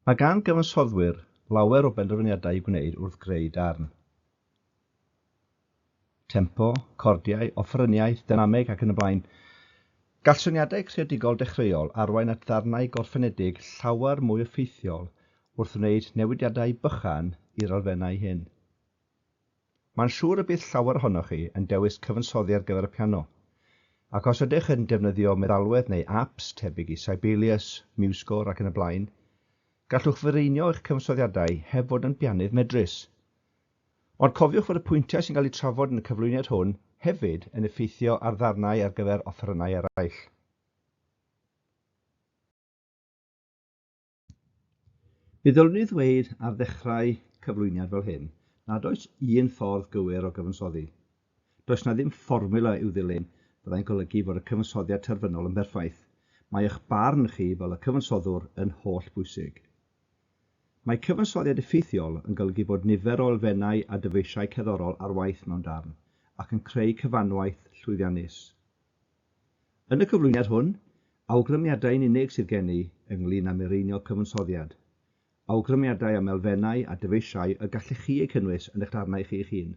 Mae gan gyfansoddwyr lawer o benderfyniadau i'w gwneud wrth greu darn. Tempo, cordiau, offeryniaeth, dynameg ac yn y blaen. Gall syniadau creadigol dechreuol arwain at ddarnau gorffenedig llawer mwy effeithiol wrth wneud newidiadau bychan i'r elfennau hyn. Mae'n siŵr y bydd llawer ohonoch chi yn dewis cyfansoddi ar gyfer y piano, ac os ydych yn defnyddio meddalwedd neu apps tebyg i Sibelius, MuseScore ac yn y blaen, gallwch fireinio eich cyfansoddiadau heb fod yn bianydd medrus. Ond cofiwch fod y pwyntiau sy'n cael eu trafod yn y cyflwyniad hwn hefyd yn effeithio ar ddarnau ar gyfer offerynnau eraill. Mi ddylwn i ddweud ar ddechrau cyflwyniad fel hyn nad oes un ffordd gywir o gyfansoddi. Does 'na ddim fformiwla i'w ddilyn fyddai'n golygu fod y cyfansoddiad terfynol yn berffaith. Mae eich barn chi fel y cyfansoddwr yn holl bwysig. Mae cyfansoddiad effeithiol yn golygu bod nifer o elfennau a dyfeisiau cerddorol ar waith mewn darn, ac yn creu cyfanwaith llwyddiannus. Yn y cyflwyniad hwn, awgrymiadau'n unig sydd gen i ynglŷn â mireinio cyfansoddiad, awgrymiadau am elfennau a dyfeisiau y gallech chi eu cynnwys yn eich darnau chi eich hun.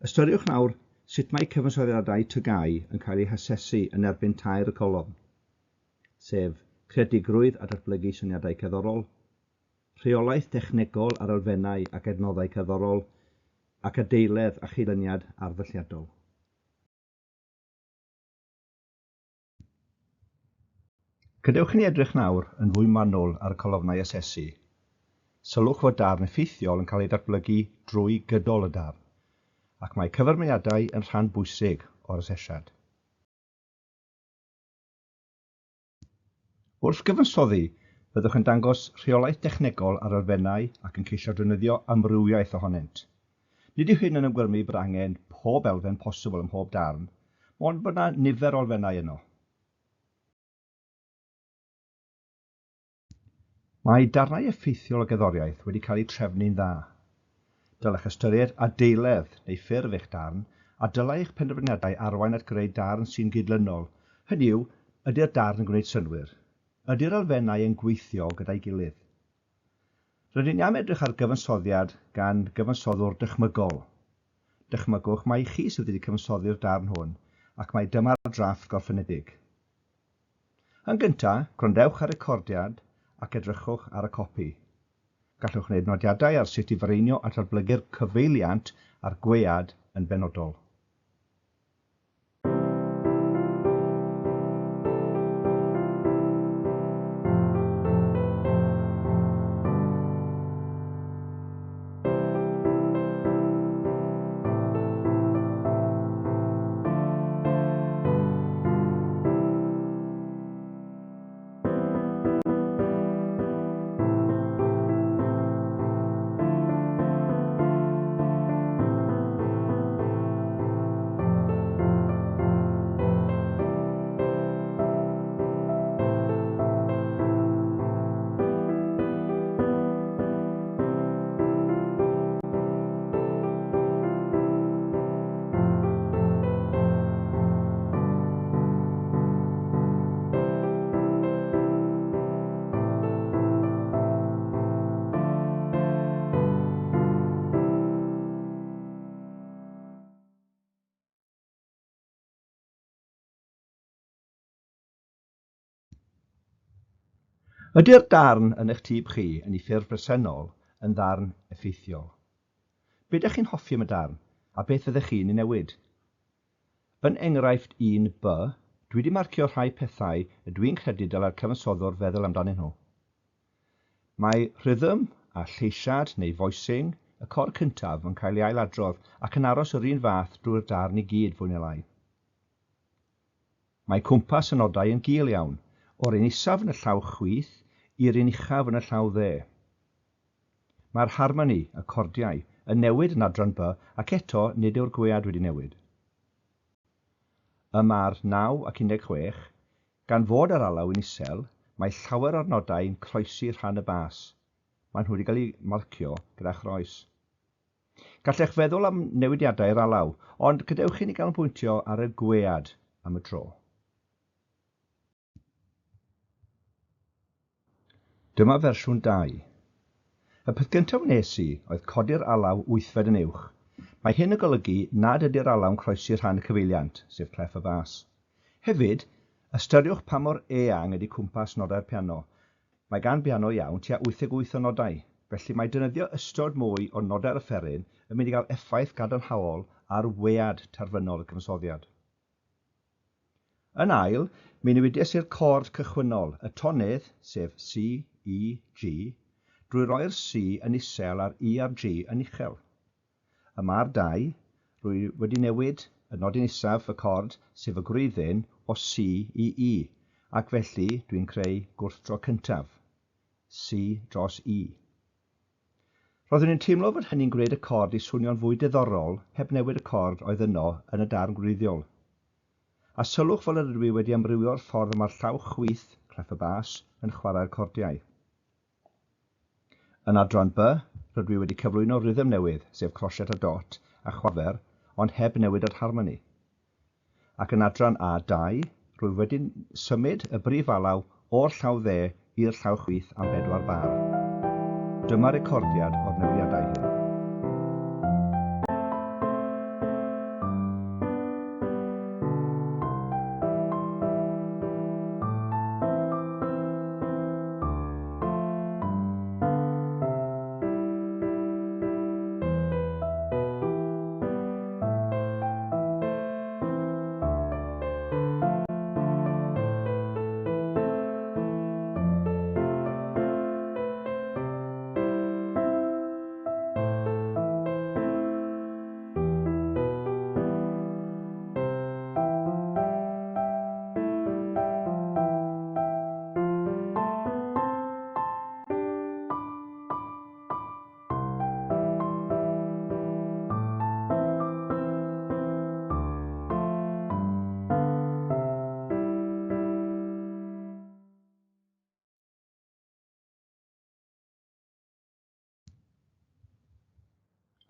Ystyriwch nawr sut mae cyfansoddiadau TGAU yn cael eu hasesu yn erbyn tair colofn, sef creadigrwydd a datblygu syniadau cerddorol, rheolaeth dechnegol ar elfennau ac adnoddau cerddorol, ac adeiledd a chydlyniad arddulliadol. Gadewch i ni edrych nawr yn fwy manwl ar y colofnau asesu. Sylwch fod darn effeithiol yn cael ei ddatblygu drwy gydol y darn, ac mae cyferbyniadau yn rhan bwysig o'r asesiad. Wrth gyfansoddi, byddwch yn dangos rheolaeth dechnegol ar elfennau ac yn ceisio defnyddio amrywiaeth ohonynt. Nid yw hyn yn awgrymu bod angen pob elfen posibl ym mhob darn, mond bod yna nifer o elfennau yno. Mae darnau effeithiol o gerddoriaeth wedi cael eu trefnu'n dda. Dylech ystyried adeiledd neu ffurf eich darn, a dylai eich penderfyniadau arwain at greu darn sy'n gydlynol, hynny yw, ydy'r darn yn gwneud synnwyr? Ydy'r elfennau yn gweithio gyda'i gilydd? Rydyn ni am edrych ar gyfansoddiad gan gyfansoddwr dychmygol. Dychmygwch mai chi sydd wedi cyfansoddi'r darn hwn ac mai dyma'r drafft gorffenedig. Yn gyntaf, gwrandewch ar recordiad ac edrychwch ar y copi. Gallwch wneud nodiadau ar sut i fireinio a datblygu'r cyfeiliant a'r gwead yn benodol. Ydy'r darn yn eich tyb chi yn ei ffurf bresennol yn ddarn effeithiol? Be dych chi'n hoffi am y darn, a beth fyddech chi'n ei newid? Yn enghraifft 1B, dwi 'di marcio rhai pethau y dwi'n credu dylai'r cyfansoddwr feddwl amdanyn nhw. Mae rhythm a lleisiad neu voicing y cor cyntaf yn cael ei ailadrodd ac yn aros yr un fath drwy'r darn i gyd fwy neu lai. Mae cwmpas y nodau yn gul iawn, o'r un isaf yn y llaw chwith i'r un uchaf yn y llaw dde. Mae'r harmoni, y cordiau, yn newid yn adran B ac eto nid yw'r gwead wedi newid. Ym mar 9 ac 16, gan fod yr alaw yn isel, mae llawer o'r nodau'n croesi rhan y bas. Maen nhw wedi cael eu marcio gyda chroes. Gallech feddwl am newidiadau i'r alaw, ond gadewch i ni ganolbwyntio ar y gwead am y tro. Dyma fersiwn 2. Y peth gyntaf wnes i oedd codi'r alaw wythfed yn uwch. Mae hyn yn golygu nad ydy'r alaw'n croesi rhan y cyfeiliant, sef clef y bas. Hefyd, ystyriwch pa mor eang ydy cwmpas nodau'r piano. Mae gan biano iawn tua 88 o nodau, felly mae defnyddio ystod mwy o nodau'r offeryn yn mynd i gael effaith gadarnhaol ar wead terfynol y cyfansoddiad. Yn ail, mi newidiais i'r cord cychwynnol, y tonydd, sef C, E, G, drwy roi'r C yn isel a'r E a'r G yn uchel. Ym mar 2, rwy wedi newid y nodyn isaf y cord, sef y gwreiddyn, o C i E, ac felly dwi'n creu gwrthdro cyntaf, C dros E. Roeddwn i'n teimlo fod hynny'n gwneud y cord i swnio'n fwy diddorol heb newid y cord oedd yno yn y darn gwreiddiol. A sylwch fel yr ydw i wedi amrywio'r ffordd y mae'r llaw chwith, clef y bas, yn chwarae'r cordiau. Yn adran B, rydw i wedi cyflwyno rhythm newydd, sef crosiet a dot, a chwafer, ond heb newid yr harmoni. Ac yn adran A2, rwyf wedi symud y brif alaw o'r llaw dde i'r llaw chwith am bedwar bar. Dyma recordiad o'r newidiadau hyn.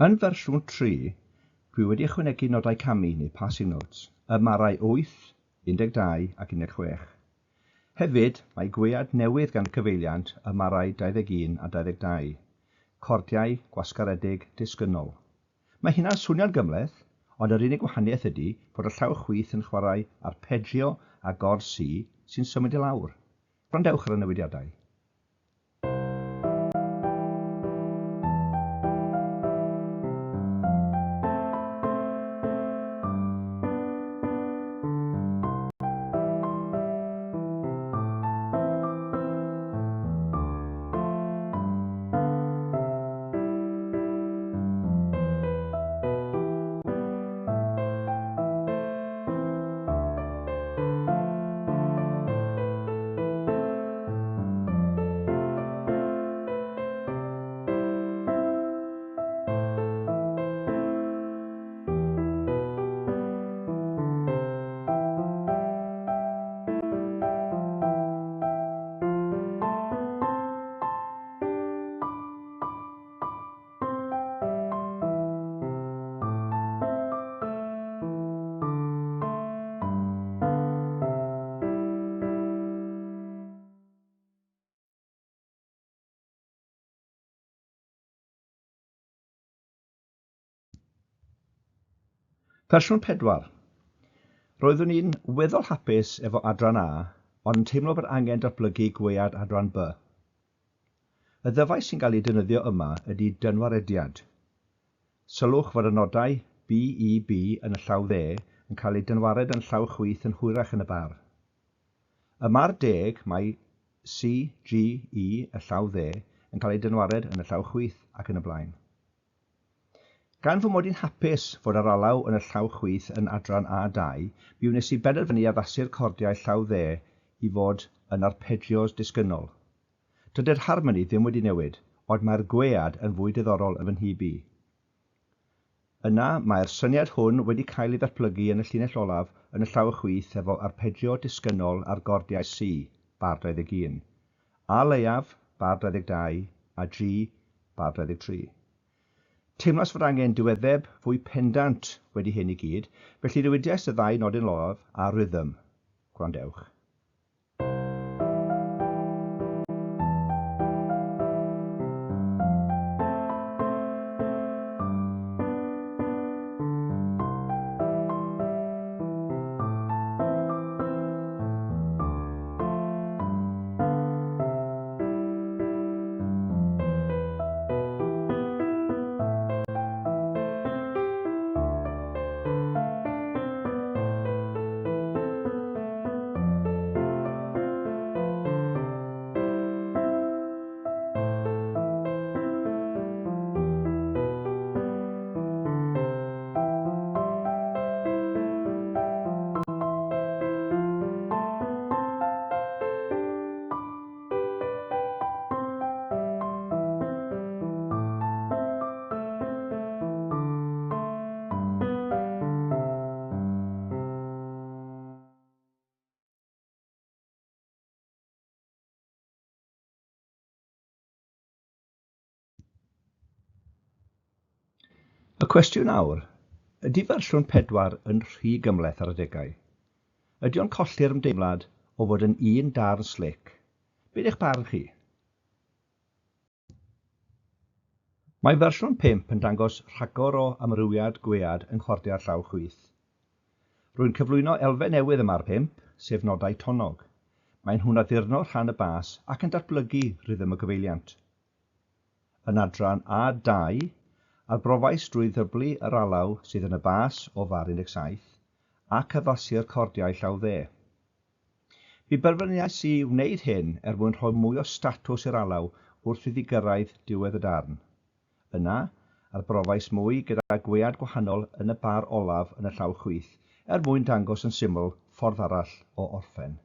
Yn fersiwn 3, dwi wedi ychwanegu nodau camu neu passing notes ym marau 8, 12 ac 16. Hefyd, mae gwead newydd gan y cyfeiliant ym marau 21 a 22, cordiau gwasgaredig disgynnol. Mae hynna'n swnio'n gymhleth, ond yr unig wahaniaeth ydy fod y llaw chwith yn chwarae arpeggio a gord C sy'n symud i lawr. Gwrandewch ar y newidiadau. Fersiwn 4. Roeddwn i'n weddol hapus efo adran A, ond yn teimlo bod angen datblygu gwead adran B. Y ddyfais sy'n cael ei defnyddio yma ydy dynwarediad. Sylwch fod y nodau B, E, B yn y llaw dde yn cael eu dynwared yn llaw chwith yn hwyrach yn y bar. Ym mar deg mae C, G, E, y llaw dde, yn cael eu dynwared yn y llaw chwith ac yn y blaen. Gan fy mod i'n hapus fod yr alaw yn y llaw chwith yn adran A2, mi wnes i benderfynu addasu'r cordiau llaw dde i fod yn arpeggios disgynnol. Dydy'r harmoni ddim wedi newid, ond mae'r gwead yn fwy diddorol yn fy nhyb i. Yna, mae'r syniad hwn wedi cael ei ddatblygu yn y llinell olaf yn y llaw chwith efo arpeggio disgynnol ar gordiau C, bar 21, A leiaf, bar 22, a G, bar 23. Teimlais fod angen diweddeb fwy pendant wedi hyn i gyd, felly newidiais y ddau nodyn olaf a rhythm. Gwrandewch. Y cwestiwn nawr, ydy fersiwn 4 yn rhy gymhleth ar adegau? Ydy o'n colli'r ymdeimlad o fod yn un darn slic? Be eich barn chi? Mae fersiwn 5 yn dangos rhagor o amrywiad gwead yng nghordiau'r llaw chwith. Rwy'n cyflwyno elfen newydd yma ar 5, sef nodau tonog. Maen nhw'n addurno rhan y bas ac yn datblygu rhythm y gyfeiliant. Yn adran A2, arbrofais drwy ddyblu yr alaw sydd yn y bas o far 17 ac addasu'r cordiau llaw dde. Mi benderfynais i wneud hyn er mwyn rhoi mwy o statws i'r alaw wrth iddi gyrraedd diwedd y darn. Yna, arbrofais mwy gyda gwead gwahanol yn y bar olaf yn y llaw chwith er mwyn dangos yn syml ffordd arall o orffen.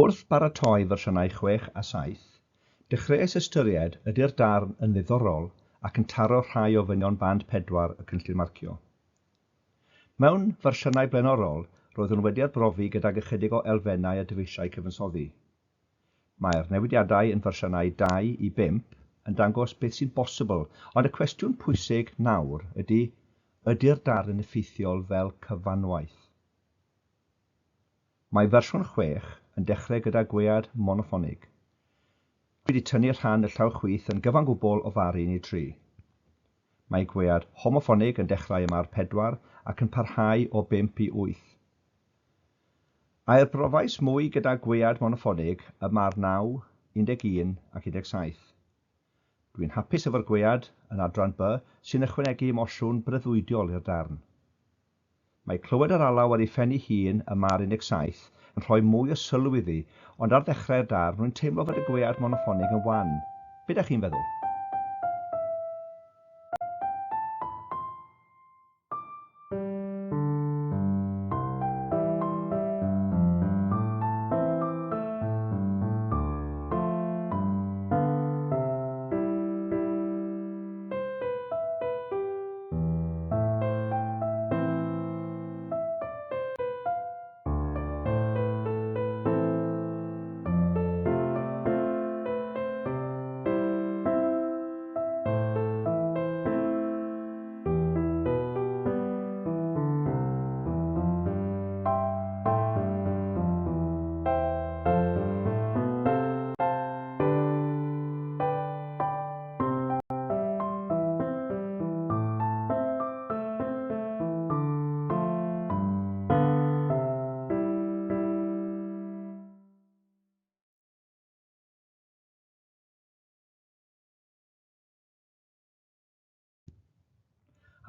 Wrth baratoi fersiynau 6 a 7, dechreuais ystyried ydy'r darn yn ddiddorol ac yn taro rhai o ofynion band 4 y cynllun marcio. Mewn fersiynau blaenorol, roeddwn wedi arbrofi gydag ychydig o elfennau a dyfeisiau cyfansoddi. Mae'r newidiadau yn fersiynau 2 i 5 yn dangos beth sy'n bosibl, ond y cwestiwn pwysig nawr ydy, ydy'r darn yn effeithiol fel cyfanwaith? Mae fersiwn 6 yn dechrau gyda gwead monoffonig. Dwi wedi tynnu rhan y llaw chwith yn gyfan gwbl o far 1 i 3. Mae gwead homoffonig yn dechrau ym mar 4 ac yn parhau o 5 i 8. Ailbrofais mwy gyda gwead monoffonig ym mar 9, 11 ac 17. Dwi'n hapus efo'r gwead yn adran B sy'n ychwanegu emosiwn breuddwydiol i'r darn. Mae clywed yr alaw ar ei phen ei hun ym mar 17 yn rhoi mwy o sylw iddi, ond ar ddechrau'r darn rwy'n teimlo fod y gwead monoffonig yn wan. Be dach chi'n feddwl?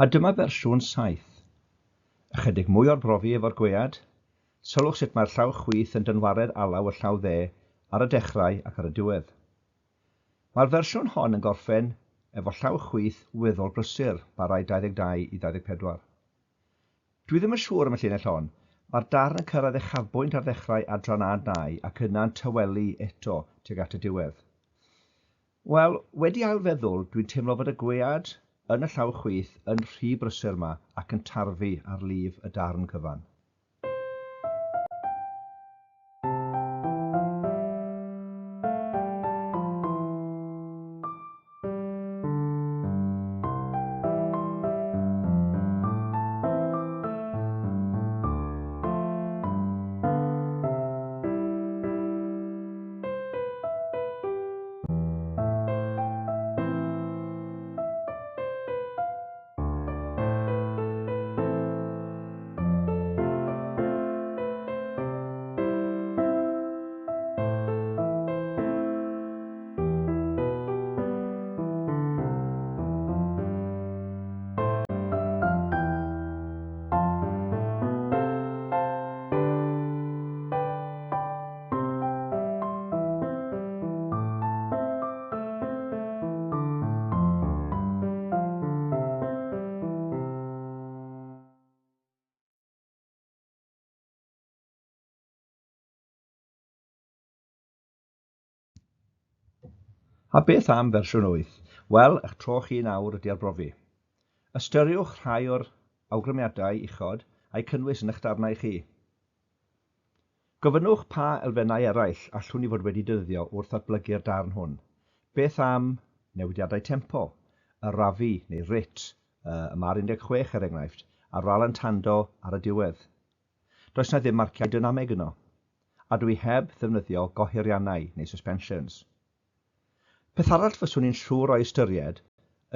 A dyma fersiwn 7. Ychydig mwy o'r brofi efo'r gwead. Sylwch sut mae'r llaw chwith yn dynwared alaw y llaw dde ar y dechrau ac ar y diwedd. Mae'r fersiwn hon yn gorffen efo llaw chwith weddol brysur, barau 22 i 24. Dwi ddim yn siŵr am y llinell hon. Mae'r darn yn cyrraedd uchafbwynt ar ddechrau adran A2 ac yna'n tawelu eto tuag at y diwedd. Wel, wedi ailfeddwl, dwi'n teimlo fod y gwead yn y llaw chwith yn rhy brysur yma ac yn tarfu ar lif y darn cyfan. A beth am fersiwn 8? Wel, eich tro chi nawr ydy arbrofi. Ystyriwch rhai o'r awgrymiadau uchod a'u cynnwys yn eich darnau chi. Gofynnwch pa elfennau eraill allwn ni fod wedi defnyddio wrth ddatblygu'r darn hwn. Beth am newidiadau tempo, y rafi neu rit, y mar 16 er enghraifft, a'r rallentando ar y diwedd? Does 'na ddim marciau dynameg yno. A dw i heb ddefnyddio gohiriannau neu suspensions. Peth arall fyswn i'n siŵr o'i ystyried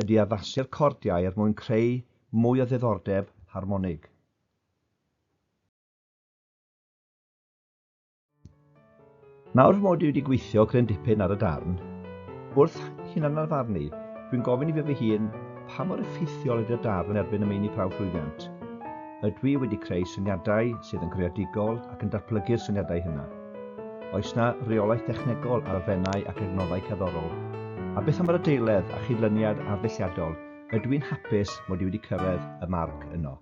ydy addasu'r cordiau er mwyn creu mwy o ddiddordeb harmonig. Nawr fy mod i wedi gweithio cryn dipyn ar y darn, wrth hunanarfarnu, dwi'n gofyn i fi fy hun pa mor effeithiol ydy'r darn yn erbyn y meini prawf llwyddiant. Ydw i wedi creu syniadau sydd yn greadigol ac yn datblygu'r syniadau hynna? Oes 'na reolaeth dechnegol ar elfennau ac adnoddau cerddorol? A beth am yr adeiledd a chydlyniad arddulliadol, ydw i'n hapus mod i wedi cyrraedd y marc yno?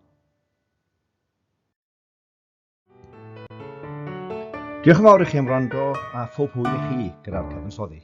Diolch yn fawr i chi am wrando a phob hwyl i chi gyda'r cyfansoddi.